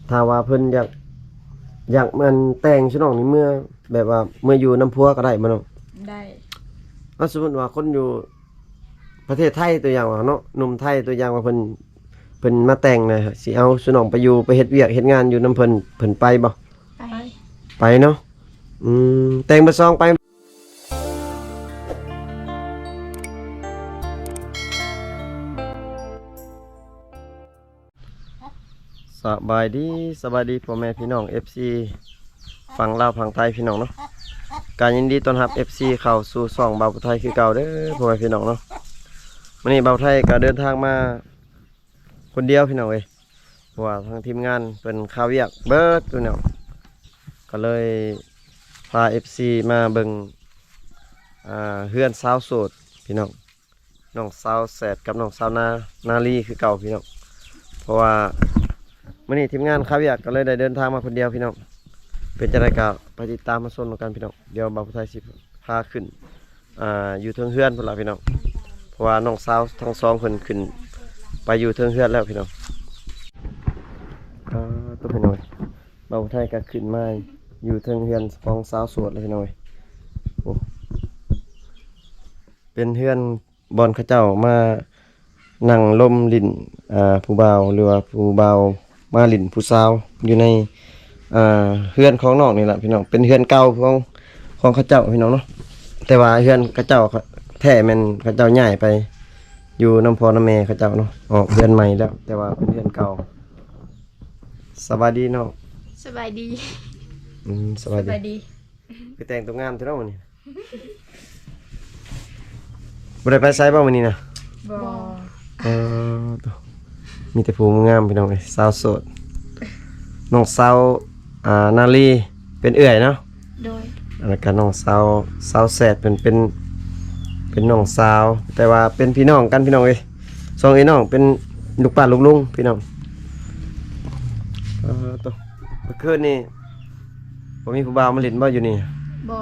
ຖ້າວ່າເພິ່ນຢາກ ຢາກ ອັນ ແຕ່ງຊະນ້ອງນີ້ ເມືອ ແບບວ່າເມືອຢູ່ນຳຜົວກໍໄດ້ບໍ່ນ້ອງ? ໄດ້. ເອົາ ສົມມຸດວ່າຄົນຢູ່ປະເທດໄທ ຕົວຢ່າງວ່າເນາະ ໜຸ່ມໄທ ຕົວຢ່າງວ່າເພິ່ນ ເພິ່ນມາແຕ່ງນະ ຊິເອົາຊະນ້ອງໄປຢູ່ ໄປເຮັດວຽກເຮັດງານຢູ່ນຳເພິ່ນ ເພິ່ນໄປບໍ່? ໄປ. ໄປເນາະ. ອືມ ແຕ່ງເບີດສອງໄປ. ສະບາຍດີ ສະບາຍດີພໍ່ແມ່ພີ່ນ້ອງ ເອັຟຊີ ຝັ່ງລາວຝັ່ງໄທພີ່ນ້ອງເນາະ. ກະຍິນດີຕ້ອນຮັບ ເອັຟຊີ ເຂົ້າສູ່ຊ່ອງບ່າວຜູ້ໄທຄືເກົ່າເດີພໍ່ແມ່ພີ່ນ້ອງເນາະ. ມື້ນີ້ບ່າວຜູ້ໄທກະເດີນທາງມາຄົນດຽວພີ່ນ້ອງເອີຍ ເພາະວ່າທາງທີມງານເພິ່ນຄາວຽກເບີດພີ່ນ້ອງ ກະເລີຍພາ ເອັຟຊີ ມາເບິ່ງ ອ່າ ເຮືອນຊາວໂສດພີ່ນ້ອງ. ນ້ອງສາວແສດກັບນ້ອງສາວນາ ນາລີຄືເກົ່າພີ່ນ້ອງ. ເພາະວ່າມື້ນີ້ທີມງານຄາວຽກກໍເລີຍໄດ້ເດີນທາງມາຄົນດຽວພີ່ນ້ອງ. ເປັນຈັ່ງໃດກໍໄປຕິດຕາມມາຊົມນຳກັນພີ່ນ້ອງ. ດຽວບ່າວຜູ້ໄທຊິພາຂຶ້ນ ອ່າ ຢູ່ເທິງເຮືອນພຸ້ນລະພີ່ນ້ອງ ເພາະວ່ານ້ອງສາວທັງສອງເພິ່ນຂຶ້ນໄປຢູ່ເທິງເຮືອນແລ້ວພີ່ນ້ອງ. ອ່າ ຕົວພີ່ນ້ອງ ບ່າວຜູ້ໄທກໍຂຶ້ນມາຢູ່ເທິງເຮືອນຂອງສາວໂສດແລ້ວພີ່ນ້ອງ. ໂອ້ ເປັນເຮືອນ ບ່ອນເຂົາເຈົ້າມານັ່ງລົມຫຼິ້ນ ອ່າ ຜູ້ບ່າວ ຫຼືວ່າຜູ້ບ່າວມາຫຼິ້ນຜູ້ສາວຢູ່ໃນ ອ່າ ເຮືອນຂອງນ້ອງນີ້ລະພີ່ນ້ອງ. ເປັນເຮືອນເກົ່າຂອງ ຂອງເຂົາເຈົ້າພີ່ນ້ອງເນາະ. ແຕ່ວ່າເຮືອນເຂົາເຈົ້າແທ້ແມ່ນເຂົາເຈົ້າຍ້າຍໄປຢູ່ນຳພໍ່ນຳແມ່ເຂົາເຈົ້າເນາະ ອອກເຮືອນໃໝ່ແລ້ວ ແຕ່ວ່າເປັນເຮືອນເກົ່າ. ສະບາຍດີນ້ອງ. ສະບາຍດີ. ອືມ ສະບາຍດີ. ສະບາຍດີ. ຄືແຕ່ງຕົວງາມແທ້ເນາະມື້ນີ້. ບໍ່ໄດ້ໄປໃສບໍ່ມື້ນີ້ນະ? ບໍ່. ເອີ ໂຕ ມີແຕ່ຜູ້ງາມພີ່ນ້ອງເອີຍ ສາວໂສດ. ນ້ອງສາວ ອ່າ ນາລີ ເປັນເອື້ອຍເນາະ? ໂດຍ. ແລ້ວກໍນ້ອງສາວ ສາວແສດ ເພິ່ນເປັນ ເປັນນ້ອງສາວ ແຕ່ວ່າເປັນພີ່ນ້ອງກັນພີ່ນ້ອງເອີຍ. ສອງເອື້ອຍນ້ອງເປັນລູກປ້າລູກລຸງພີ່ນ້ອງ. ເອີ ໂຕ ເມື່ອຄືນນີ້ບໍ່ມີຜູ້ບ່າວມາຫຼິ້ນບໍ່ຢູ່ນີ້? ບໍ່.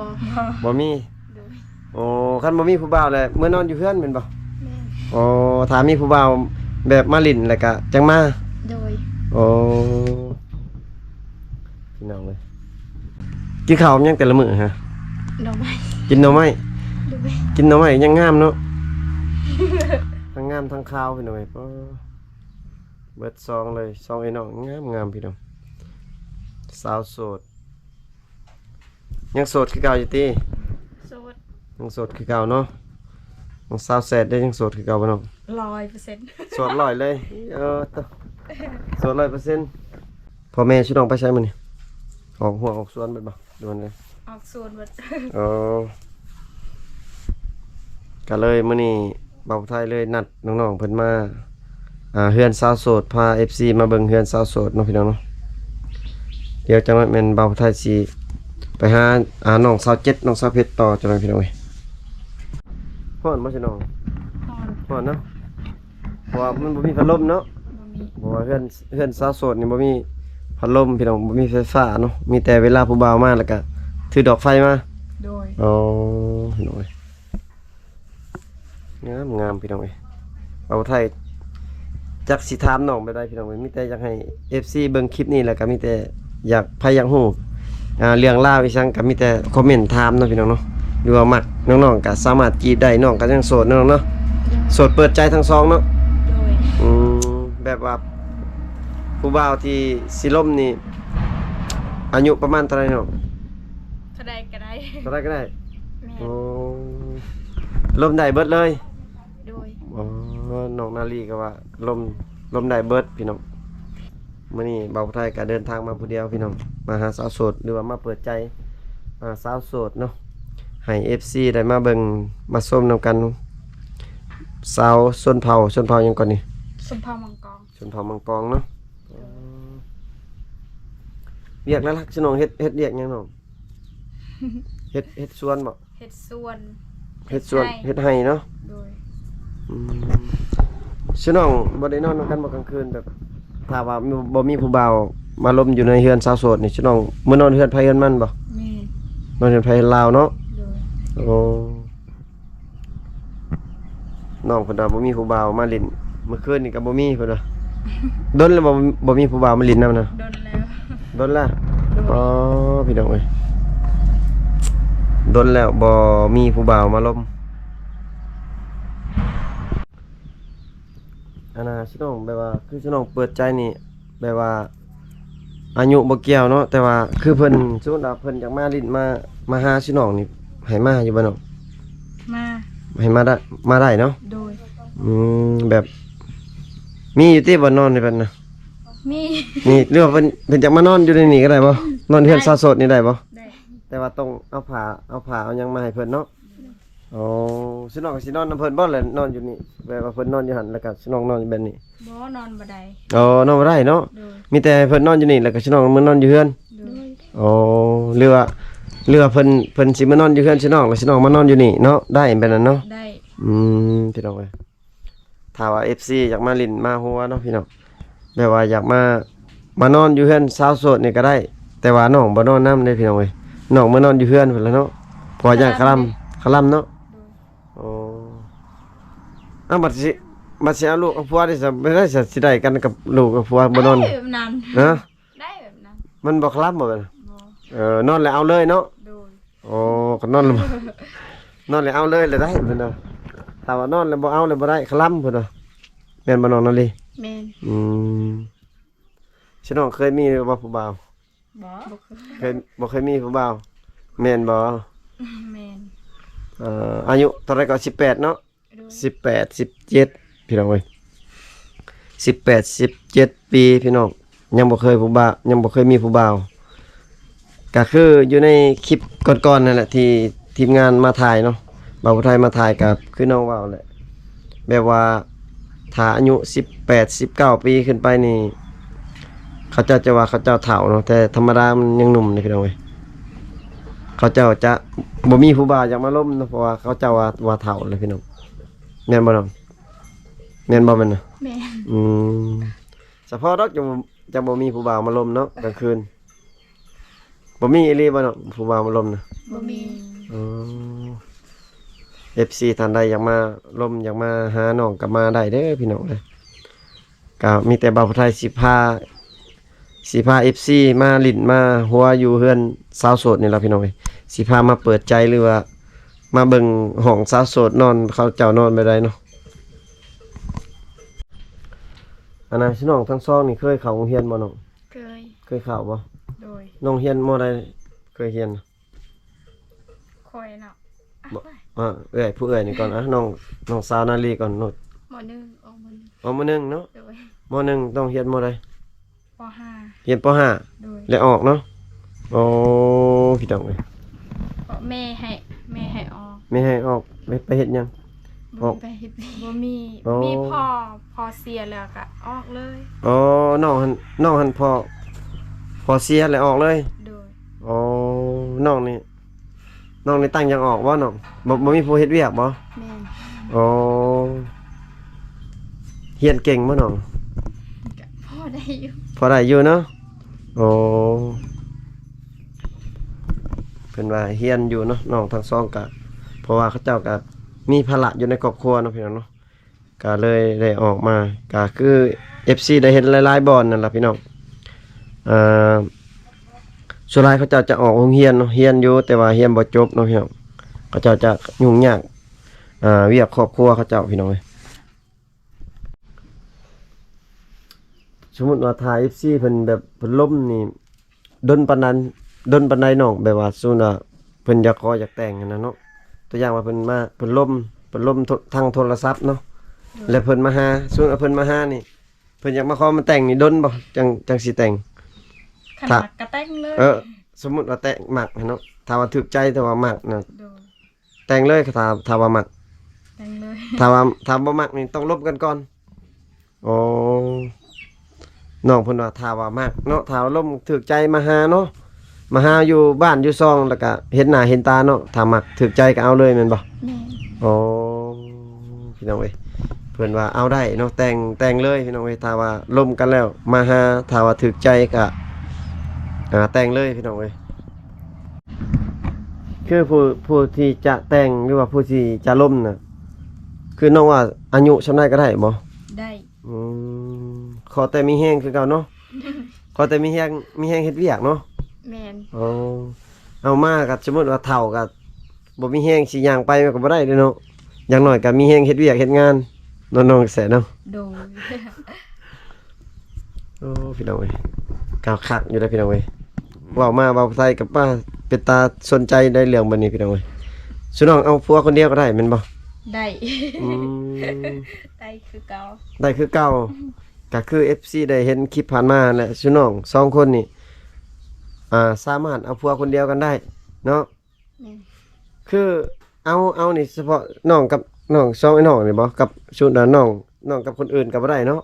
ບໍ່ມີ. ໂດຍ. ໂອ້ ຄັນບໍ່ມີຜູ້ບ່າວແລ້ວເມືອນອນຢູ່ເຮືອນແມ່ນບໍ່? ແມ່ນ. ໂອ້ ຖ້າມີຜູ້ບ່າວແບບມາຫຼິ້ນແລ້ວກະຈັ່ງມາ? ໂດຍ. ໂອ້ ພີ່ນ້ອງເອີຍ ກິນເຂົ້າກັບຫຍັງແຕ່ລະມື້ຮະ? ໜໍ່ໄມ້. ກິນໜໍ່ໄມ້? ໂດຍ. ກິນໜໍ່ໄມ້ຍັງງາມເນາະ. ທັງງາມທັງຂາວພີ່ນ້ອງເອີຍ. ໂອ້ ເບິດສອງເລີຍ ສອງເອື້ອຍນ້ອງງາມໆ ພີ່ນ້ອງ. ສາວໂສດ ຍັງໂສດຄືເກົ່າຢູ່ຕິ? ໂສດ. ຍັງໂສດຄືເກົ່າເນາະ. ນ້ອງສາວແສດເດ້ ຍັງໂສດຄືເກົ່າບໍ່ນ້ອງ? ຮ້ອຍເປີເຊັນ. ໂສດຮ້ອຍເລີຍ. ເອີ ໂຕ ໂສດຮ້ອຍເປີເຊັນ. ພໍ່ແມ່ຊິນ້ອງໄປໃສມື້ນີ້? ອອກຮົ້ວອອກສວນເບິດບໍ່? ດ່ວນເລີຍ ອອກສວນເບິດ. ເອີ ກະເລີຍມື້ນີ້ບ່າວຜູ້ໄທເລີຍນັດນ້ອງໆເພິ່ນມາ ອ່າ ເຮືອນສາວໂສດ ພາເອັຟຊີມາເບິ່ງເຮືອນສາວໂສດເນາະ ພີ່ນ້ອງເນາະ. ດຽວຈັກໜ້ອຍແມ່ນບ່າວຜູ້ໄທຊິໄປຫາ ອ່າ ນ້ອງສາວເຈັດ ນ້ອງສາວເພັດຕໍ່ ຈັກໜ້ອຍ ພີ່ນ້ອງເອີຍ. ຮ້ອນບໍ່ຊິນ້ອງ? ຮ້ອນ. ຮ້ອນເນາະ. ເພາະວ່າມັນບໍ່ມີພັດລົມເນາະ. ບໍ່ມີ. ເພາະວ່າເຮືອນ ເຮືອນສາວໂສດນີ້ບໍ່ມີພັດລົມພີ່ນ້ອງ ບໍ່ມີໄຟຟ້າເນາະ ມີແຕ່ເວລາຜູ້ບ່າວມາແລ້ວກະຖືດອກໄຟມາ. ໂດຍ. ອໍ ພີ່ນ້ອງເອີຍ ງາມໆ ພີ່ນ້ອງເອີຍ. ບ່າວໄທຈັກຊິຖາມນ້ອງແບບໃດພີ່ນ້ອງເອີຍ ມີແຕ່ຢາກໃຫ້ເອັຟຊີເບິ່ງຄລິບນີ້ ແລ້ວກະມີແຕ່ ຢາກ ໃຜຢາກຮູ້ ອ່າ ເລື່ອງລາວອີ່ຫຍັງກໍມີແຕ່ຄອມເມັນຖາມເນາະ ພີ່ນ້ອງເນາະ ຫຼືວ່າມັກນ້ອງໆກໍສາມາດຈີບໄດ້ ນ້ອງກໍຍັງໂສດເນາະ ນ້ອງເນາະ. ໂດຍ. ໂສດເປີດໃຈທັງສອງເນາະ. ໂດຍ. ອືມ ແບບວ່າຜູ້ບ່າວທີ່ຊິລົມນີ້ ອາຍຸປະມານເທົ່າໃດນ້ອງ? ເທົ່າໃດກໍໄດ້. ເທົ່າໃດກໍໄດ້. ແມ່ນ. ໂອ້ ລົມໄດ້ເບິດເລີຍ. ໂດຍ. ອໍ ນ້ອງນາລີກໍວ່າລົມ ລົມໄດ້ເບິດພີ່ນ້ອງ. ມື້ນີ້ບ່າວຜູ້ໄທກໍເດີນທາງມາຜູ້ດຽວພີ່ນ້ອງ ມາຫາສາວໂສດ ຫຼືວ່າມາເປີດໃຈ ອ່າ ສາວໂສດເນາະ ໃຫ້ເອັຟຊີໄດ້ມາເບິ່ງມາຊົມນຳກັນ. ສາວຊົນເຜົ່າ ຊົນເຜົ່າຫຍັງກ່ອນນີ້? ຊົນເຜົ່າມັງກອງ. ຊົນເຜົ່າມັງກອງເນາະ. ໂດຍ. ວຽກຫຼັກໆ ຊະນ້ອງເຮັດ ເຮັດວຽກຫຍັງນ້ອງ? ເຮັດ ເຮັດສວນບໍ? ເຮັດສວນ ເຮັດສວນ ເຮັດໄຮ່ ເຮັດໄຮ່ເນາະ. ໂດຍ. ອືມ ຊະນ້ອງບໍ່ໄດ້ນອນນຳກັນບໍ່ກາງຄືນ ແບບ ຖ້າວ່າບໍ່ມີຜູ້ບ່າວມາລົມຢູ່ໃນເຮືອນສາວໂສດນີ້ ຊະນ້ອງເມືອນອນເຮືອນໃຜເຮືອນມັນບໍ? ແມ່ນ. ນອນເຮືອນໃຜເຮືອນລາວເນາະ. ໂດຍ. ໂອ້ ນ້ອງເພິ່ນວ່າບໍ່ມີຜູ້ບ່າວມາຫຼິ້ນ ເມື່ອຄືນນີ້ກໍບໍ່ມີເພິ່ນວ່າ. ດົນແລ້ວບໍ່ ບໍ່ມີຜູ້ບ່າວມາຫຼິ້ນນຳນະ? ດົນແລ້ວ. ດົນແລ້ວ. ໂດຍ. ອໍ ພີ່ນ້ອງເອີຍ ດົນແລ້ວບໍ່ມີຜູ້ບ່າວມາລົມ. ອັນນ່າ ຊິນ້ອງແບບວ່າ ຄືຊິນ້ອງເປີດໃຈນີ້ ແບບວ່າອາຍຸບໍ່ກ່ຽວເນາະ ແຕ່ວ່າຄືເພິ່ນ ສົມມຸດວ່າເພິ່ນຢາກມາຫຼິ້ນ ມາ ມາຫາຊິນ້ອງນີ້ ໃຫ້ມາຢູ່ບໍ່ນ້ອງ? ມາ ໃຫ້ມາໄດ້ ມາໄດ້ເນາະ. ໂດຍ. ອືມ ແບບ ມີຢູ່ຕິບ່ອນນອນໃຫ້ເພິ່ນນະ? ມີ ມີ ຫຼືວ່າເພິ່ນ ເພິ່ນຢາກມານອນຢູ່ໃນນີ້ກໍໄດ້ບໍ່? ນອນເຮືອນ ໄດ້ ຊາວໂສດນີ້ໄດ້ບໍ່? ໄດ້. ແຕ່ວ່າຕ້ອງເອົາຜ້າ ເອົາຜ້າເອົາຫຍັງມາໃຫ້ເພິ່ນເນາະ. ໂດຍ. ອໍ ຊິນ້ອງ ຊິນອນນຳເພິ່ນບໍ່ ແລ້ວນອນຢູ່ນີ້ ແບບວ່າເພິ່ນນອນຢູ່ຫັ້ນ ແລ້ວກໍຊິນ້ອງນອນຢູ່ແບບນີ້? ບໍ່ ນອນບໍ່ໄດ້. ອໍ ນອນບໍ່ໄດ້ເນາະ. ໂດຍ. ມີແຕ່ເພິ່ນນອນຢູ່ນີ້ ແລ້ວກໍຊິນ້ອງມານອນຢູ່ເຮືອນ. ໂດຍ. ອໍ ຫຼືວ່າ ຫຼືວ່າເພິ່ນ ເພິ່ນຊິມານອນຢູ່ເຮືອນຊິນ້ອງ ແລ້ວຊິນ້ອງມານອນຢູ່ນີ້ເນາະ ໄດ້ແບບນັ້ນເນາະ? ໄດ້. ອືມ ພີ່ນ້ອງເອີຍ ຖ້າວ່າເອັຟຊີຢາກມາຫຼິ້ນມາຫົວເນາະພີ່ນ້ອງ ແບບວ່າຢາກມາ ມານອນຢູ່ເຮືອນຊາວໂສດນີ້ກໍໄດ້ ແຕ່ວ່ານ້ອງບໍ່ນອນນຳເດ້ພີ່ນ້ອງເອີຍ ນ້ອງມານອນຢູ່ເຮືອນພຸ້ນລະເນາະ ເພາະວ່າຢ້ານຄະລຳ ຄະລຳເນາະ. ໂດຍ. ໂອ້ ເອົາ ບັດຊິ ບັດຊິເອົາລູກເອົາຜົວໄດ້ຊະ ໄດ້ຊະ ຊິໄດ້ກັນກັບລູກກັບຜົວບໍ່ນອນ? ໄດ້ແບບນັ້ນ. ຮະ? ໄດ້ແບບນັ້ນ. ມັນບໍ່ຄະລຳບໍ່ແບບນັ້ນ? ບໍ່. ເອີ ນອນແລ້ວເອົາເລີຍເນາະ? ໂດຍ. ໂອ້ ກໍນອນແລ້ວ ນອນແລ້ວເອົາເລີຍລະໄດ້ເພິ່ນວ່າ ຖ້າວ່ານອນແລ້ວບໍ່ເອົາແລ້ວບໍ່ໄດ້ ຄະລຳເພິ່ນວ່າ ແມ່ນບໍ່ນ້ອງນາລີ? ແມ່ນ. ອືມ ຊິນ້ອງເຄີຍມີບໍ່ຜູ້ບ່າວ? ບໍ່ ບໍ່ເຄີຍ ເຄີຍ ບໍ່ເຄີຍມີຜູ້ບ່າວ ແມ່ນບໍ່? ແມ່ນ. ເອີ ອາຍຸເທົ່າໃດກໍ ສິບແປດເນາະ? ໂດຍ. ສິບແປດ ສິບເຈັດ ພີ່ນ້ອງເອີຍ ສິບແປດ ສິບເຈັດປີພີ່ນ້ອງ ຍັງບໍ່ເຄີຍຜູ້ບ່າວ ຍັງບໍ່ເຄີຍມີຜູ້ບ່າວ ກະຄືຢູ່ໃນຄລິບກ່ອນໆນັ້ນແຫຼະ ທີ່ທີມງານມາຖ່າຍເນາະ ບ່າວຜູ້ໄທມາຖ່າຍ ກະຄືນ້ອງເວົ້າແຫຼະ ແບບວ່າຖ້າອາຍຸສິບແປດ ສິບເກົ້າປີຂຶ້ນໄປນີ້ ເຂົາເຈົ້າຈະວ່າເຂົາເຈົ້າເຖົ້າເນາະ ແຕ່ທຳມະດາມັນຍັງໜຸ່ມເດ້ພີ່ນ້ອງເອີຍ ເຂົາເຈົ້າຈະບໍ່ມີຜູ້ບ່າວຢາກມາລົມເນາະ ເພາະວ່າເຂົາເຈົ້າວ່າ ວ່າເຖົ້າແລ້ວພີ່ນ້ອງ ແມ່ນບໍ່ນ້ອງ? ແມ່ນບໍ່ແມ່ນນະ? ແມ່ນ. ອືມ ສະເພາະດອກ ຈະ ຈະບໍ່ມີຜູ້ບ່າວມາລົມເນາະກາງຄືນ ບໍ່ມີອີ່ຫຼີບໍ່ນ້ອງ ຜູ້ບ່າວມາລົມນະ? ບໍ່ມີ. ອໍ ເອັຟຊີທ່ານໃດຢາກມາລົມ ຢາກມາຫານ້ອງກໍມາໄດ້ເດີພີ່ນ້ອງເດີ ກໍມີແຕ່ບ່າວຜູ້ໄທຊິພາ ຊິພາເອັຟຊີມາຫຼິ້ນມາຫົວຢູ່ເຮືອນຊາວໂສດນີ້ລະພີ່ນ້ອງເອີຍ ຊິພາມາເປີດໃຈ ຫຼືວ່າມາເບິ່ງຫ້ອງຊາວໂສດນອນ ເຂົາເຈົ້ານອນແບບໃດເນາະ. ອັນນ່າ ຊິນ້ອງທັງສອງນີ້ເຄີຍເຂົ້າໂຮງຮຽນບໍ່ນ້ອງ? ເຄີຍ. ເຄີຍເຂົ້າບໍ່? ໂດຍ. ນ້ອງຮຽນມໍໃດ ເຄີຍຮຽນ? ຂ້ອຍເນາະ ບໍ່ ອ່າ ເອື້ອຍ ຜູ້ເອື້ອຍນີ້ກ່ອນ ອ່າ ນ້ອງ ນ້ອງສາວນາລີກ່ອນເນາະ ມໍໜຶ່ງ ອອກມໍໜຶ່ງ ອອກມໍໜຶ່ງເນາະ. ໂດຍ. ມໍໜຶ່ງ ນ້ອງຮຽນມໍໃດ? ປໍຫ້າ. ຮຽນປໍຫ້າ. ໂດຍ. ແລ້ວອອກເນາະ? ໂອ້ ພີ່ນ້ອງເອີຍ ເພາະແມ່ໃຫ້ ແມ່ໃຫ້ອອກ ແມ່ໃຫ້ອອກ ໄປ ໄປເຮັດຫຍັງ? ບໍ່ມີ ອອກ ໄປເຮັດວຽກ ບໍ່ມີ. ອໍ ມີພໍ່ ພໍ່ເສຍແລ້ວກະອອກເລີຍ. ອໍ ນ້ອງຫັ້ນ ນ້ອງຫັ້ນພໍ່ ພໍ່ເສຍແລ້ວອອກເລີຍ? ໂດຍ. ອໍ ນ້ອງນີ້ ນ້ອງນີ້ຕັ້ງໃຈອອກບໍ່ນ້ອງ? ບໍ່ ບໍ່ມີຜູ້ເຮັດວຽກບໍ່? ແມ່ນ. ອໍ ຮຽນເກັ່ງບໍ່ນ້ອງ? ກໍພໍໄດ້ຢູ່ ພໍໄດ້ຢູ່ເນາະ. ໂອ້ ເພິ່ນວ່າຮຽນຢູ່ເນາະ ນ້ອງທັງສອງກະ ເພາະວ່າເຂົາເຈົ້າກະມີພາລະຢູ່ໃນຄອບຄົວເນາະ ພີ່ນ້ອງເນາະ ກະເລີຍໄດ້ອອກມາ ກະຄືເອັຟຊີໄດ້ເຫັນຫຼາຍໆບ່ອນນັ້ນລະພີ່ນ້ອງ. ເອີ ສ່ວນຫຼາຍເຂົາເຈົ້າຈະອອກໂຮງຮຽນເນາະ ຮຽນຢູ່ ແຕ່ວ່າຮຽນບໍ່ຈົບເນາະພີ່ນ້ອງ ເຂົາເຈົ້າຈະຫຍຸ້ງຍາກ ອ່າ ວຽກຄອບຄົວເຂົາເຈົ້າ ພີ່ນ້ອງເອີຍ. ສົມມຸດວ່າຖ້າເອັຟຊີເພິ່ນແບບເພິ່ນລົມນີ້ດົນປານນັ້ນ ດົນປານໃດນ້ອງ? ແບບວ່າສົມມຸດວ່າເພິ່ນຢາກຂໍຢາກແຕ່ງຫັ້ນນະເນາະ ຕົວຢ່າງວ່າເພິ່ນມາ ເພິ່ນລົມ ເພິ່ນລົມໂທ ທາງໂທລະສັບເນາະ ໂດຍ ແລ້ວເພິ່ນມາຫາ ສົມມຸດວ່າເພິ່ນມາຫານີ້ ເພິ່ນຢາກມາຂໍມາແຕ່ງນີ້ດົນບໍ່ ຈັ່ງ ຈັ່ງຊິແຕ່ງ? ຄັນ ຖ້າ ມັກກໍແຕ່ງເລີຍ. ເອີ ສົມມຸດວ່າແຕ່ງ ມັກຫັ້ນເນາະ ຖ້າວ່າຖືກໃຈ ຖ້າວ່າມັກນະ ໂດຍ ແຕ່ງເລີຍ ຖ້າ ຖ້າວ່າມັກ ແຕ່ງເລີຍ ຖ້າວ່າ ຖ້າບໍ່ມັກນີ້ຕ້ອງລົມກັນກ່ອນ. ໂອ້ ນ້ອງເພິ່ນວ່າຖ້າວ່າມັກເນາະ ຖ້າວ່າລົມຖືກໃຈມາຫາເນາະ ມາຫາຢູ່ບ້ານຢູ່ຊ່ອງ ແລ້ວກະເຫັນໜ້າເຫັນຕາເນາະ ຖ້າມັກຖືກໃຈກໍເອົາເລີຍແມ່ນບໍ່? ແມ່ນ. ໂອ້ ພີ່ນ້ອງເອີຍ ເພິ່ນວ່າເອົາໄດ້ເນາະ ແຕ່ງ ແຕ່ງເລີຍພີ່ນ້ອງເອີຍ ຖ້າວ່າລົມກັນແລ້ວມາຫາ ຖ້າວ່າຖືກໃຈກໍ ອ່າ ແຕ່ງເລີຍພີ່ນ້ອງເອີຍ. ຄືຜູ້ ຜູ້ທີ່ຈະແຕ່ງ ຫຼືວ່າຜູ້ທີ່ຈະລົມນະ ຄືນ້ອງວ່າອາຍຸສ່ຳໃດກໍໄດ້ບໍ່? ໄດ້. ອືມ ຂໍແຕ່ມີແຮງຄືເກົ່າເນາະ. ຂໍແຕ່ມີແຮງ ມີແຮງເຮັດວຽກເນາະ. ແມ່ນ. ອໍ ເອົາມາກໍສົມມຸດວ່າເຖົ້າກໍບໍ່ມີແຮງຊິຍ່າງໄປ ມັນກໍບໍ່ໄດ້ເດ້ເນາະ. ຢ່າງໜ້ອຍກໍມີແຮງເຮັດວຽກເຮັດງານເນາະ ນ້ອງແສເນາະ. ໂດຍ. ໂອ້ ພີ່ນ້ອງເອີຍ ກໍຄັກຢູ່ເດ້ພີ່ນ້ອງເອີຍ. ເວົ້າມາເວົ້າໄທກໍປ້າ ເປັນຕາສົນໃຈໃນເລື່ອງບັດນີ້ພີ່ນ້ອງເອີຍ. ຊຸນ້ອງເອົາຜົວຄົນດຽວກໍໄດ້ແມ່ນບໍ່? ໄດ້. ອືມ ໄດ້ຄືເກົ່າ. ໄດ້ຄືເກົ່າ. ກໍຄືເອັຟຊີໄດ້ເຫັນຄລິບຜ່ານມາຫັ້ນແຫຼະ ຊຸນ້ອງສອງຄົນນີ້ ອ່າ ສາມາດເອົາຜົວຄົນດຽວກັນໄດ້ເນາະ. ແມ່ນ. ຄືເອົາ ເອົານີ້ສະເພາະນ້ອງກັບນ້ອງ ສອງອ້າຍນ້ອງນີ້ບໍ່? ກັບຊຸນ້ອງ ນ້ອງກັບຄົນອື່ນກໍບໍ່ໄດ້ເນາະ?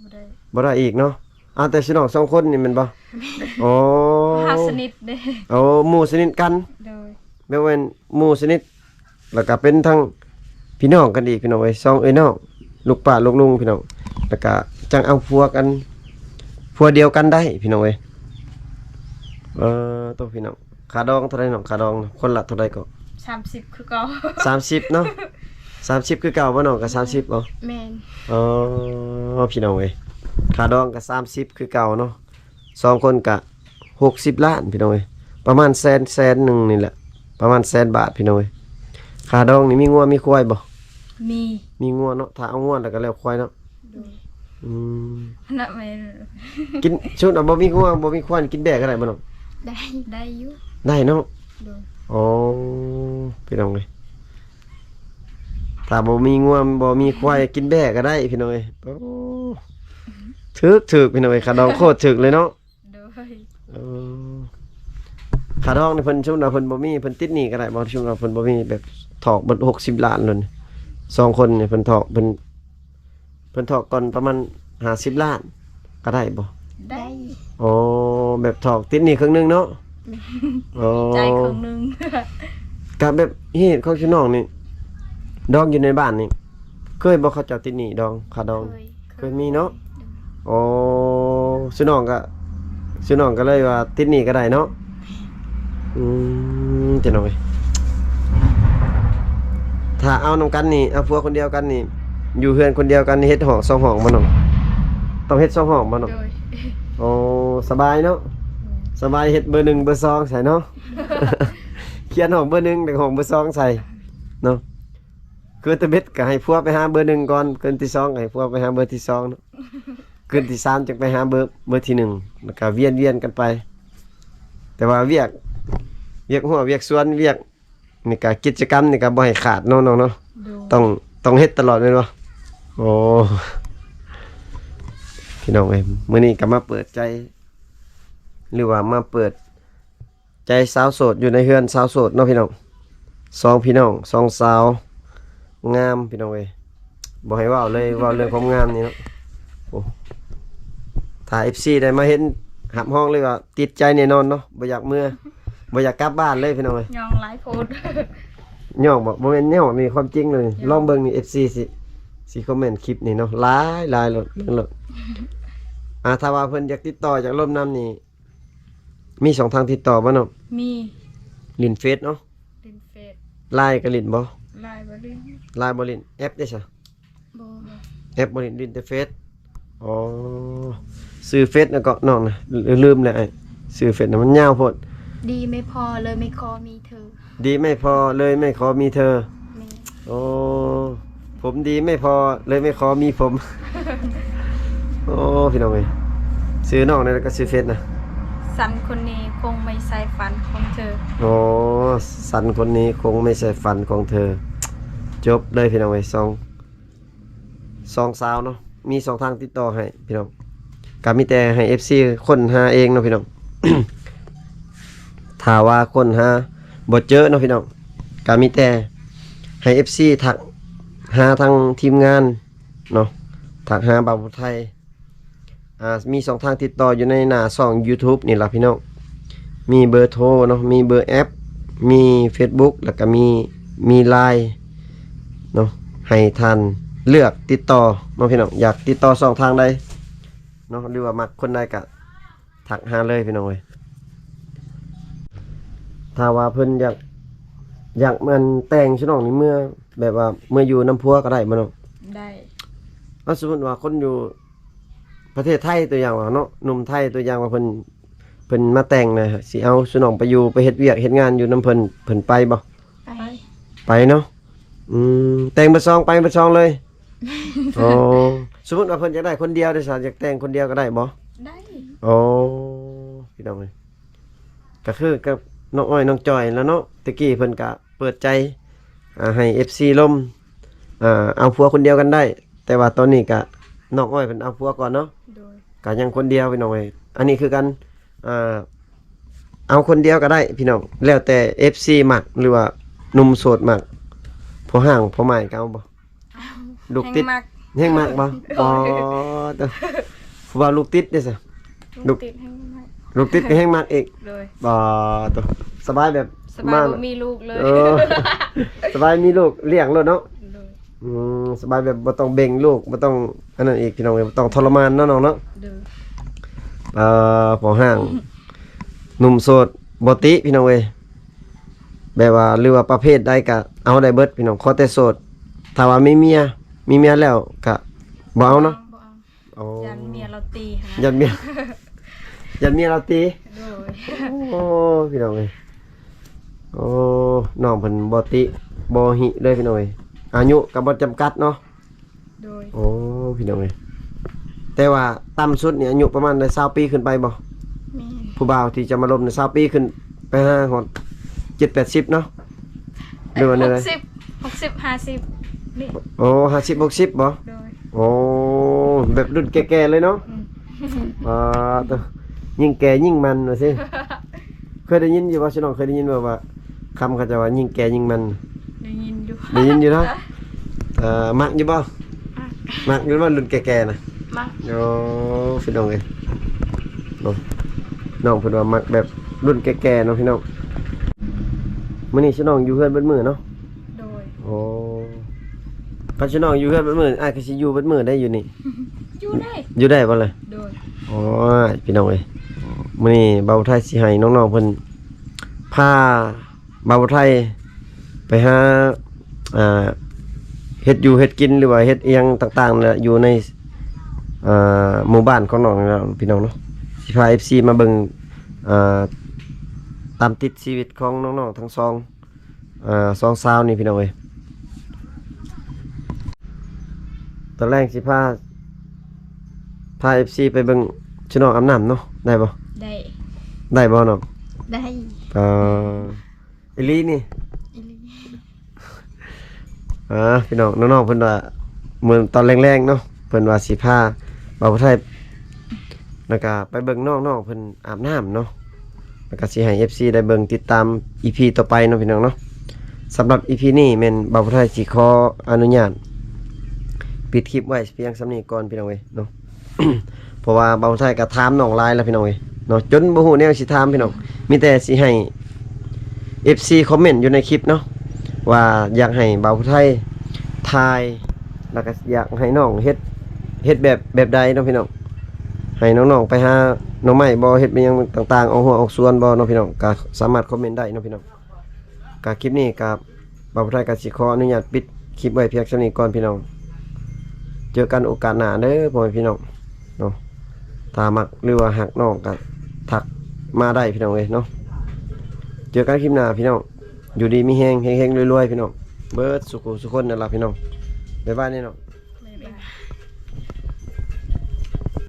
ບໍ່ໄດ້. ບໍ່ໄດ້ອີກເນາະ. ເອົາແຕ່ຊຸນ້ອງສອງຄົນນີ້ແມ່ນບໍ່? ແມ່ນ. ອໍ ຫາສະໜິດເດ້. ໂອ້ ໝູ່ສະໜິດກັນ. ໂດຍ. ແບບວ່າໝູ່ສະໜິດ ແລ້ວກະເປັນທັງພີ່ນ້ອງກັນອີກພີ່ນ້ອງເອີຍ ສອງເອື້ອຍນ້ອງ ລູກປ້າລູກລຸງພີ່ນ້ອງ ແລ້ວກະຈັ່ງເອົາຜົວກັນ ຜົວດຽວກັນໄດ້ພີ່ນ້ອງເອີຍ. ເອີ ໂຕພີ່ນ້ອງ ຄ່າດອງເທົ່າໃດນ້ອງ? ຄ່າດອງຄົນລະເທົ່າໃດເກາະ? ສາມສິບຄືເກົ່າ. ສາມສິບເນາະ. ສາມສິບຄືເກົ່າບໍ່ນ້ອງ? ກໍສາມສິບບໍ່? ແມ່ນ. ອໍ ພີ່ນ້ອງເອີຍ ຄ່າດອງກໍສາມສິບຄືເກົ່າເນາະ. ສອງຄົນກະຫົກສິບລ້ານພີ່ນ້ອງເອີຍ ປະມານແສນ ແສນໜຶ່ງນີ້ແຫຼະ ປະມານແສນບາດພີ່ນ້ອງເອີຍ. ຄ່າດອງນີ້ມີງົວມີຄວາຍບໍ່? ມີ. ມີງົວເນາະ. ຖ້າເອົາງົວແລ້ວກໍແລ້ວຄວາຍເນາະ. ໂດຍ. ອືມ ອັນນັ້ນແມ່ນ ກິນ ສົມມຸດວ່າບໍ່ມີງົວບໍ່ມີຄວາຍ ກິນແບ້ກໍໄດ້ບໍ່ນ້ອງ? ໄດ້. ໄດ້ຢູ່. ໄດ້ເນາະ. ໂດຍ. ໂອ້ ພີ່ນ້ອງເອີຍ ຖ້າບໍ່ມີງົວບໍ່ມີຄວາຍ ກິນແບ້ກໍໄດ້ພີ່ນ້ອງເອີຍ. ໂອ້ ຖືກໆ ພີ່ນ້ອງເອີຍ ຄ່າດອງໂຄດຖືກເລີຍເນາະ. ໂດຍ. ເອີ ຄ່າດອງນີ້ເພິ່ນ ສົມມຸດວ່າເພິ່ນບໍ່ມີ ເພິ່ນຕິດໜີ້ກໍໄດ້ບໍ່? ສົມມຸດວ່າເພິ່ນບໍ່ມີ ແບບຖອກເບິດຫົກສິບລ້ານໂລດ ສອງຄົນນີ້ ເພິ່ນຖອກ ເພິ່ນ ເພິ່ນຖອກກ່ອນປະມານຫ້າສິບລ້ານກໍໄດ້ບໍ່? ໄດ້. ໂອ້ ແບບຖອກຕິດໜີ້ເຄິ່ງໜຶ່ງເນາະ. ແມ່ນ. ໂອ້ ຈ່າຍເຄິ່ງໜຶ່ງ. ກໍແບບເຫດຂອງຊຸນ້ອງນີ້ ດອງຢູ່ໃນບ້ານນີ້ ເຄີຍບໍ່ເຂົາເຈົ້າຕິດໜີ້ດອງ ຄ່າດອງ? ເຄີຍ. ເຄີຍມີເນາະ. ໂດຍ. ໂອ້ ຊຸນ້ອງກໍ ຊຸນ້ອງກໍເລີຍວ່າຕິດໜີ້ກໍໄດ້ເນາະ. ອືມ ພີ່ນ້ອງເອີຍ ຖ້າເອົານຳກັນນີ້ ເອົາຜົວຄົນດຽວກັນນີ້ ຢູ່ເຮືອນຄົນດຽວກັນນີ້ ເຮັດຫ້ອງສອງຫ້ອງບໍ່ນ້ອງ? ຕ້ອງເຮັດສອງຫ້ອງບໍ່ນ້ອງ? ໂດຍ. ໂອ້ ສະບາຍເນາະ. ແມ່ນ. ສະບາຍ ເຮັດເບີໜຶ່ງເບີສອງໃສ່ເນາະ. ຂຽນຫ້ອງເບີໜຶ່ງ ແລ້ວຫ້ອງເບີສອງໃສ່ເນາະ. ຄືຕະເບັດກໍໃຫ້ຜົວໄປຫາເບີໜຶ່ງກ່ອນ ຄືນທີສອງໃຫ້ຜົວໄປຫາເບີທີສອງເນາະ ຄືນທີສາມຈຶ່ງໄປຫາເບີ ເບີທີໜຶ່ງ ແລ້ວກໍວຽນໆກັນໄປ. ແຕ່ວ່າວຽກ ວຽກຮົ້ວວຽກສວນ ວຽກນີ້ກໍ ກິດຈະກຳນີ້ກໍບໍ່ໃຫ້ຂາດເນາະນ້ອງເນາະ. ໂດຍ. ຕ້ອງ ຕ້ອງເຮັດຕະຫຼອດແມ່ນບໍ່? ໂອ້ ພີ່ນ້ອງເອີຍ ມື້ນີ້ກໍມາເປີດໃຈ ຫຼືວ່າມາເປີດ ໃຈສາວໂສດ ຢູ່ໃນເຮືອນສາວໂສດເນາະພີ່ນ້ອງ. ສອງພີ່ນ້ອງ ສອງສາວງາມພີ່ນ້ອງເອີຍ ບໍ່ໃຫ້ເວົ້າເລີຍ ເວົ້າເລື່ອງຄວາມງາມນີ້ເນາະ. ໂອ້ ຖ້າເອັຟຊີໄດ້ມາເຫັນ ຮັບຮອງເລີຍວ່າຕິດໃຈແນ່ນອນເນາະ ບໍ່ຢາກເມືອ ບໍ່ຢາກກັບບ້ານເລີຍພີ່ນ້ອງເອີຍ. ຍ້ອງຫຼາຍໂພດ. ຍ້ອງບໍ່? ບໍ່ແມ່ນຍ້ອງ ນີ້ຄວາມຈິງເລີຍ. ຍ້ອງ. ລອງເບິ່ງນີ້ ເອັຟຊີ ຊິ ຊິຄອມເມັນຄລິບນີ້ເນາະ ຫຼາຍໆໂລດ ເບິ່ງໂລດ. ອ່າ ຖ້າວ່າເພິ່ນຢາກຕິດຕໍ່ ຢາກລົມນຳນີ້ ມີຊ່ອງທາງຕິດຕໍ່ບໍ່ນ້ອງ? ມີ. ຫຼິ້ນເຟສເນາະ? ຫຼິ້ນເຟສ. ລາຍກໍຫຼິ້ນບໍ່? ລາຍບໍ່ຫຼິ້ນ. ລາຍບໍ່ຫຼິ້ນ. ແອັບເດ້ຊະ? ບໍ່. ແອັບບໍ່ຫຼິ້ນ ຫຼິ້ນແຕ່ເຟສ. ອໍ ຊື່ເຟສຫຍັງເກາະນ້ອງນະ? ລືມແລ້ວອ້າຍ ຊື່ເຟສນະ ມັນຍາວໂພດ. ດີไม่พอเลยไม่ขอมีเธอ. ดีไม่พอเลยไม่ขอมีเธอ. ແມ່ນ. ໂອ້ ຜົມດີໄມ່ພໍເລີຍໄມ່ຂໍມີຜົມ. ໂອ້ ພີ່ນ້ອງເອີຍ ຊື່ນ້ອງນັ້ນກໍຊື່ເຟສນະ? ສັນຄົນນີ້ຄົງໄມ່ໃຊ່ຝັນຂອງເທີ. ໂອ້ ສັນຄົນນີ້ຄົງໄມ່ໃຊ່ຝັນຂອງເທີ. ຈົບເລີຍພີ່ນ້ອງເອີຍ ສອງ ສອງສາວເນາະ ມີຊ່ອງທາງຕິດຕໍ່ໃຫ້ພີ່ນ້ອງ ກໍມີແຕ່ໃຫ້ເອັຟຊີຄົ້ນຫາເອງເນາະພີ່ນ້ອງ. ຖ້າວ່າຄົ້ນຫາບໍ່ເຈີເນາະພີ່ນ້ອງ ກໍມີແຕ່ໃຫ້ເອັຟຊີທັກຫາທາງທີມງານເນາະ ທັກຫາບ່າວຜູ້ໄທ. ອ່າ ມີຊ່ອງທາງຕິດຕໍ່ຢູ່ໃນໜ້າຊ່ອງຢູທູບນີ້ລະພີ່ນ້ອງ ມີເບີໂທເນາະ ມີເບີແອັບ ມີເຟສບຸກ ແລ້ວກໍມີ ມີລາຍເນາະ ໃຫ້ທ່ານເລືອກຕິດຕໍ່ເນາະພີ່ນ້ອງ ຢາກຕິດຕໍ່ຊ່ອງທາງໃດເນາະ ຫຼືວ່າມັກຄົນໃດກໍທັກຫາເລີຍພີ່ນ້ອງເອີຍ. ຖ້າວ່າເພິ່ນຢາກ ຢາກ ອັນ ແຕ່ງຊະນ້ອງນີ້ ເມືອ ແບບວ່າເມືອຢູ່ນຳຜົວກໍໄດ້ບໍ່ນ້ອງ? ໄດ້. ເອົາ ສົມມຸດວ່າຄົນຢູ່ ປະເທດໄທ ຕົວຢ່າງວ່າເນາະ ໜຸ່ມໄທ ຕົວຢ່າງວ່າເພິ່ນ ເພິ່ນມາແຕ່ງນະ ຊິເອົາຊຸນ້ອງໄປຢູ່ ໄປເຮັດວຽກເຮັດງານຢູ່ນຳເພິ່ນ ເພິ່ນໄປບໍ່? ໄປ ໄປເນາະ. ອືມ ແຕ່ງເບິດສອງ ໄປເບິດສອງເລີຍ. ອໍ ສົມມຸດວ່າເພິ່ນຢາກໄດ້ຄົນດຽວເດ້ຊະ ຢາກແຕ່ງຄົນດຽວກໍໄດ້ບໍ່? ໄດ້. ອໍ ພີ່ນ້ອງເອີຍ ກໍຄືກັບນ້ອງອ້ອຍນ້ອງຈ້ອຍແລ້ວເນາະ ແຕ່ກີ້ເພິ່ນກະເປີດໃຈ ອ່າ ໃຫ້ເອັຟຊີລົມ ອ່າ ເອົາຜົວຄົນດຽວກັນໄດ້ ແຕ່ວ່າຕອນນີ້ກະນ້ອງອ້ອຍເພິ່ນເອົາຜົວກ່ອນເນາະ. ໂດຍ. ກະຍັງຄົນດຽວພີ່ນ້ອງເອີຍ ອັນນີ້ຄືກັນ ອ່າ ເອົາຄົນດຽວກໍໄດ້ພີ່ນ້ອງ ແລ້ວແຕ່ເອັຟຊີມັກ ຫຼືວ່າໜຸ່ມໂສດມັກ ພໍ່ຮ້າງພໍ່ໝ້າຍກໍເອົາບໍ່? ເອົາ. ລູກຕິດ ແຮງມັກ ແຮງມັກບໍ່? ໂດຍ. ອໍ ເຈົ້າ ຜູ້ບ່າວລູກຕິດເດ້ຊະ? ລູກຕິດແຮງມັກ ລູກຕິດກໍແຮງມັກອີກ. ໂດຍ. ອໍ ໂຕ ສະບາຍແບບ ສະບາຍ ມາ ບໍ່ມີລູກເລີຍ. ເອີ ສະບາຍມີລູກລ້ຽງໂລດເນາະ. ໂດຍ. ອືມ ສະບາຍແບບບໍ່ຕ້ອງເບັ່ງລູກ ບໍ່ຕ້ອງອັນນັ້ນອີກພີ່ນ້ອງເອີຍ ບໍ່ຕ້ອງທໍລະມານເນາະນ້ອງເນາະ. ໂດຍ. ເອີ ພໍ່ຮ້າງ ໜຸ່ມໂສດບໍ່ຕິພີ່ນ້ອງເອີຍ ແບບວ່າ ຫຼືວ່າປະເພດໃດກະເອົາໄດ້ເບິດພີ່ນ້ອງ ຂໍແຕ່ໂສດ. ຖ້າວ່າມີເມຍ ມີເມຍແລ້ວກະບໍ່ເອົາເນາະ. ບໍ່ເອົາ. ອໍ ຢ້ານເມຍລາວຕີຫັ້ນນະ. ຢ້ານເມຍ ຢ້ານເມຍລາວຕີ. ໂດຍ. ໂອ້ ພີ່ນ້ອງເອີຍ ໂອ້ ນ້ອງເພິ່ນບໍ່ຕິບໍ່ຫິເລີຍພີ່ນ້ອງເອີຍ ອາຍຸກໍບໍ່ຈຳກັດເນາະ. ໂດຍ. ໂອ້ ພີ່ນ້ອງເອີຍ ແຕ່ວ່າຕ່ຳສຸດນີ້ອາຍຸປະມານໄດ້ຊາວປີຂຶ້ນໄປບໍ່? ແມ່ນ. ຜູ້ບ່າວທີ່ຈະມາລົມນີ້ຊາວປີຂຶ້ນໄປຫາຮອດເຈັດແປດສິບເນາະ ຫຼືວ່າແນວໃດ? ຫົກສິບ ຫົກສິບ ຫ້າສິບນີ້. ໂອ້ ຫ້າສິບ ຫົກສິບບໍ່? ໂດຍ. ໂອ້ ແບບລຸ້ນແກ່ໆເລີຍເນາະ. ອືມ. ອ່າ ໂຕ ຍິ່ງແກ່ຍິ່ງມັນວ່າຊີ້. ເຄີຍໄດ້ຍິນຢູ່ບໍ່ ຊະນ້ອງ ເຄີຍໄດ້ຍິນບໍ່ວ່າ ຄຳເຂົາເຈົ້າວ່າຍິ່ງແກ່ຍິ່ງມັນ? ໄດ້ຍິນຢູ່. ໄດ້ຍິນຢູ່ເນາະ. ເອີ ມັກຢູ່ບໍ່? ມັກ. ມັກຢູ່ບໍ່ລຸ້ນແກ່ໆນະ? ມັກ. ໂອ້ ພີ່ນ້ອງເອີຍ ເນາະ ນ້ອງເພິ່ນວ່າມັກແບບລຸ້ນແກ່ໆເນາະພີ່ນ້ອງ. ມື້ນີ້ຊະນ້ອງຢູ່ເຮືອນເບິດມື້ເນາະ? ໂດຍ. ໂອ້ ຄັນຊະນ້ອງຢູ່ເຮືອນເບິດມື້ ອ້າຍກໍຊິຢູ່ເບິດມື້ໄດ້ຢູ່ນີ້. ຢູ່ໄດ້. ຢູ່ໄດ້ບໍ່ລະ? ໂດຍ. ໂອ້ຍ ພີ່ນ້ອງເອີຍ ມື້ນີ້ບ່າວໄທຊິໃຫ້ນ້ອງໆເພິ່ນພາ ບ່າວໄທໄປຫາ ອ່າ ເຮັດຢູ່ເຮັດກິນ ຫຼືວ່າເຮັດອີ່ຫຍັງຕ່າງໆ ແຫຼະ ຢູ່ໃນ ອ່າ ໝູ່ບ້ານຂອງນ້ອງນີ້ແຫຼະ ພີ່ນ້ອງເນາະ. ຊິພາເອັຟຊີມາເບິ່ງ ອ່າ ຕາມຕິດຊີວິດຂອງນ້ອງໆທັງສອງ ອ່າ ສອງສາວນີ້ ພີ່ນ້ອງເອີຍ. ຕອນແລງຊິພາ ພາເອັຟຊີໄປເບິ່ງຊະນ້ອງອາບນ້ຳເນາະ ໄດ້ບໍ່? ໄດ້. ໄດ້ບໍ່ນ້ອງ? ໄດ້. ເອີ ອີ່ຫຼີນີ້? ອີ່ຫຼີ. ອ່າ ພີ່ນ້ອງ ນ້ອງໆເພິ່ນວ່າ ມື້ຕອນແລງໆເນາະ ເພິ່ນວ່າຊິພາບ່າວຜູ້ໄທ ແລ້ວກະໄປເບິ່ງນ້ອງໆເພິ່ນອາບນ້ຳເນາະ ແລ້ວກະຊິໃຫ້ເອັຟຊີໄດ້ເບິ່ງຕິດຕາມອີພີຕໍ່ໄປເນາະ ພີ່ນ້ອງເນາະ. ສຳລັບອີພີນີ້ແມ່ນບ່າວຜູ້ໄທຊິຂໍອະນຸຍາດປິດຄລິບໄວ້ພຽງສ່ຳນີ້ກ່ອນ ພີ່ນ້ອງເອີຍເນາະ. ເພາະວ່າບ່າວໄທກໍຖາມນ້ອງຫຼາຍແລ້ວ ພີ່ນ້ອງເອີຍເນາະ ຈົນບໍ່ຮູ້ແນວຊິຖາມ ພີ່ນ້ອງ. ມີແຕ່ຊິໃຫ້ເອັຟຊີຄອມເມັນຢູ່ໃນຄລິບເນາະ ວ່າຢາກໃຫ້ບ່າວໄທຖ່າຍ ແລ້ວກໍຢາກໃຫ້ນ້ອງເຮັດ ເຮັດແບບ ແບບໃດເນາະ ພີ່ນ້ອງ. ໃຫ້ນ້ອງໆໄປຫາໜໍ່ໄມ້ບໍ່ ເຮັດແບບຫຍັງຕ່າງໆ ອອກຮົ້ວອອກສວນບໍ່ເນາະ ພີ່ນ້ອງ. ກໍສາມາດຄອມເມັນໄດ້ເນາະ ພີ່ນ້ອງ. ກໍຄລິບນີ້ກໍ ບ່າວຜູ້ໄທກໍຊິຂໍອະນຸຍາດປິດຄລິບໄວ້ພຽງສ່ຳນີ້ກ່ອນ ພີ່ນ້ອງ. ເຈີກັນໂອກາດໜ້າເດີ ພໍ່ແມ່ພີ່ນ້ອງເນາະ. ຖ້າມັກ ຫຼືວ່າຮັກນ້ອງກໍທັກມາໄດ້ ພີ່ນ້ອງເອີຍເນາະ. ເຈີກັນຄລິບໜ້າ ພີ່ນ້ອງ. ຢູ່ດີມີແຮງ ເຮັງໆລວຍໆ ພີ່ນ້ອງ ເບິດສູ່ຜູ້ສູ່ຄົນນັ້ນລະ ພີ່ນ້ອງ. ບາຍບາຍ ພີ່ນ້ອງ.